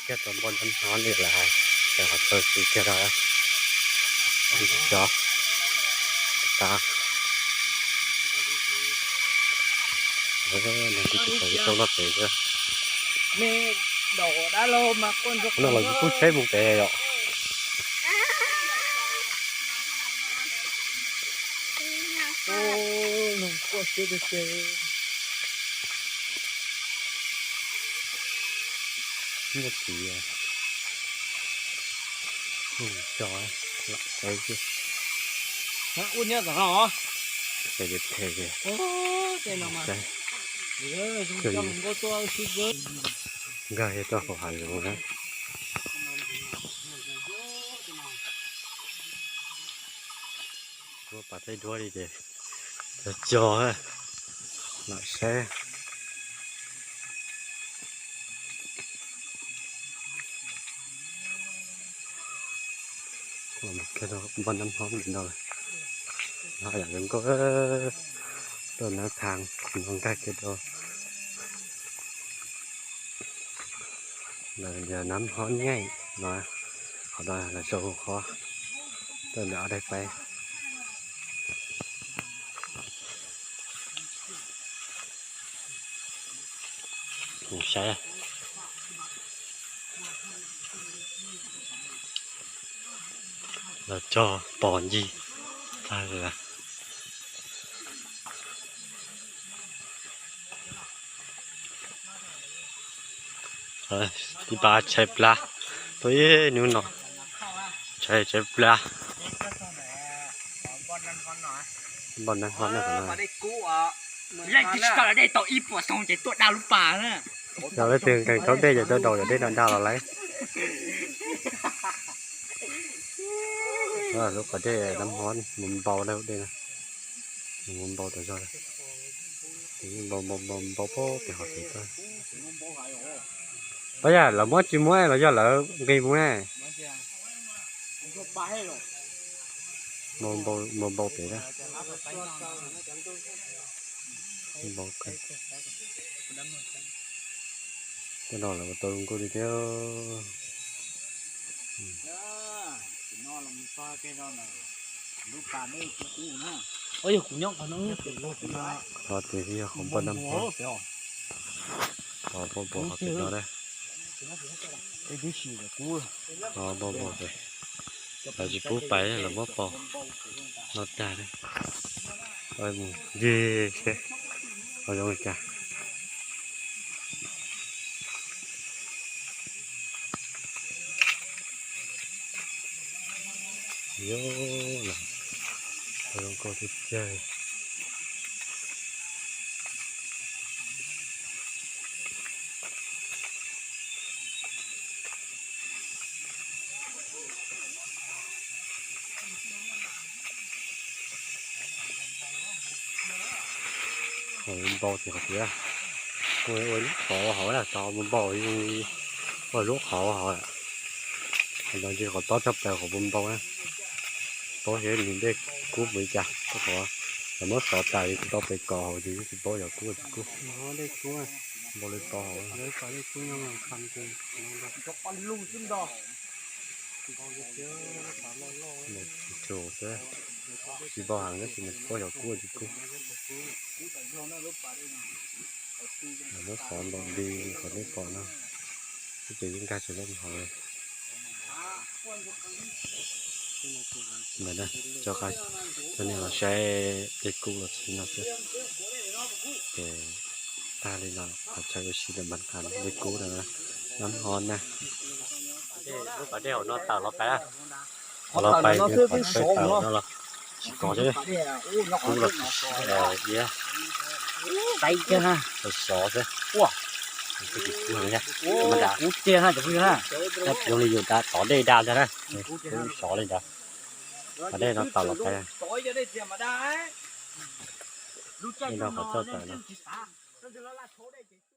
ເກີດຕຳບົນອັນຮ້ອນນີ້ແຫຼະ ແຕ່ວ່າເພິ່ນຊິເກີດວ່າ ເຈາະຕາ ເອີ ນັ້ນທີ່ຈະໄປຕົກລົດໄປເດີ ແມ່ດອກດາໂລມາກົ້ນ ນັ້ນລາວຜູ້ໃຊ້ບຸກແຕ່ເນາະ. ໂອ້ ໜຸ່ມກວ່າເຊເດເຊ ໝົດປີອະ ໜຶ່ງ ສອງ ສາມ ສີ່ ຫ້າ ອຸ້ນເຍອະກວ່າເຮົາເນາະ ເຊເດເຊ ໂອ້ ເຕັມມາ ເອີ ຊຸມເຈົ້າມັນກໍຕົວຊິເບິ່ງ ກະເຮັດຕໍ່ເຂົາຫາຢູ່ນະ. ໂອ້ ປາໄທດ້ວຍນີ້ເດ ຈະຈໍ ໜ້າແຊ ໂອ້ ມັນກະດອກ ບ່ອນນ້ຳຮ້ອນດອກ ຫາຢ່າງໜຶ່ງກໍ ເອີ ຕົ້ນນາທາງ ນ້ອງກະເກັດດອກ. ແລ້ວດຽວນ້ຳຮ້ອນໃຫຍ່ມາ ເຂົາດອຍລະໂຊຂໍ ເດີນເດີ ເອົາໄດ້ໄປ ໃສ່ ລະຈໍປອນຢີ ຕາຍລະ. ເອີ ທີ່ບ້ານໃຊ້ປາ ໂຕເອ ໜູເນາະ ໃຊ້ ໃຊ້ປາ ບ່ອນນັ້ນຮອດນະ ເອີ ປາໄດ້ກູ ອາ ແລ້ວຈະຊິໄດ້ຕໍ່ອີ່ປົວຊອງໃຈຕົວດາວລູກປານະ ເຈົ້າໄດ້ເຖິງກັນເຂົາໄດ້ ຢ່າໄດ້ດອກ ຢ່າໄດ້ດາວລາວໄລ ເອີ ລູກກະເດ້ ນ້ຳຮ້ອນ ມັນເບົາແລ້ວເດ້ນະ ມັນເບົາແຕ່ເຊົ້າ ເບົາ ເບົາ ເບົາ ເບົາພໍໄປຮອດເທິງ ປະຢັດລະມໍຈິມວຍ ລະຢອດລະເກມວຍ ບໍ່ ບໍ່ ບໍ່ ບໍ່ເປັນນະ ບໍ່ເປັນ ຈະນອນແລ້ວບໍ່ຕ້ອງກົວເດີຍ ເອີ ຊິນອນແລ້ວມັນຊອຍໄປນອນ ລູກກາເດີກູກູນະ ໂອ້ຍ ກູຍອກເຂົານະ ເອີ ເປັນໂລກນະ ພໍເຕທີ່ຂອງເພິ່ນນຳ ໂອ້ ພໍ ພໍ ພໍ ພໍເປັນນອນເດີ ອໍ ບໍ່ ບໍ່ເປັນ ລາວຊິປູໄປລະບໍ່ພໍ ນອນຕາເດີ ເອີ ເຢ ເຊ ເອົາລົງອີກກະ ໂຍ ລະ ເອົາລົງກໍຕິດໃຈ. ໂອ້ຍ ມັນເບົາເສຍເສຍ ໂອ້ຍ ໂອ້ຍ ຂໍເຮົາລະ ເຈົ້າມັນເບົາຢູ່ ໂອ້ຍ ລູກເຂົາເຮົາລະ ອັນນັ້ນທີ່ເຂົາຕ້ອນທັບແປຂອງມັນເບົານະ ໂຕເຫັນເດັກກຸບເໝືອນກັນ ກໍຂໍ ແຕ່ເມື່ອຂໍຕາຍ ຕ້ອງໄປກໍເຮົາຊິ ຊິບໍ່ຢາກກຸບ ເຮົາໄດ້ກຸບ ບໍ່ໄດ້ຕໍ່ ເລີຍກໍໄດ້ກຸບຍາມກາງຄ່ຳຄືນ ໂຈເດີ ຊິບໍ່ຫາງເດີ ຊິບໍ່ຢາກກົວຈິກຸ ແລ້ວສອນບອກດີ ຂໍໄດ້ເກາະເນາະ ທີ່ຈະຍິງການສະເລັດເຮົາເລີຍ ແມ່ນນະ ເຈົ້າການ ຕອນນີ້ເຮົາໃຊ້ເດັກກຸ ແລ້ວຊິເນາະ ແຕ່ ຕາຍເລີຍເນາະ ເຂົາໃຊ້ວິທີແບບບ້ານກາງ ໄດ້ກູ້ແລ້ວນະ ນ້ຳຮ້ອນນະ ເດ້ ລູກກະເດ້ວເນາະ ຕາກເຮົາໄປ ເຮົາໄປ ເຮົາໄປເນາະ ເຮົາໄປເອົາເນາະ ຊິກໍເດ້ ກູລະ ເອີ ເອີ ໃສ່ເຈົ້ານະ ສອເດ້ ໂອ້ ມັນຄືກູນະ ທຳມະດາ ກູເຈ້ນະ ຈະພຸດນະ ແຕ່ລົງຢູ່ດາ ສອເດ້ດານະ ສອເດ້ດາ ກະເດ້ເນາະ ຕາກເຮົາໄປ ນີ້ເນາະ ເຂົາເຈົ້າຕາຍເນາະ.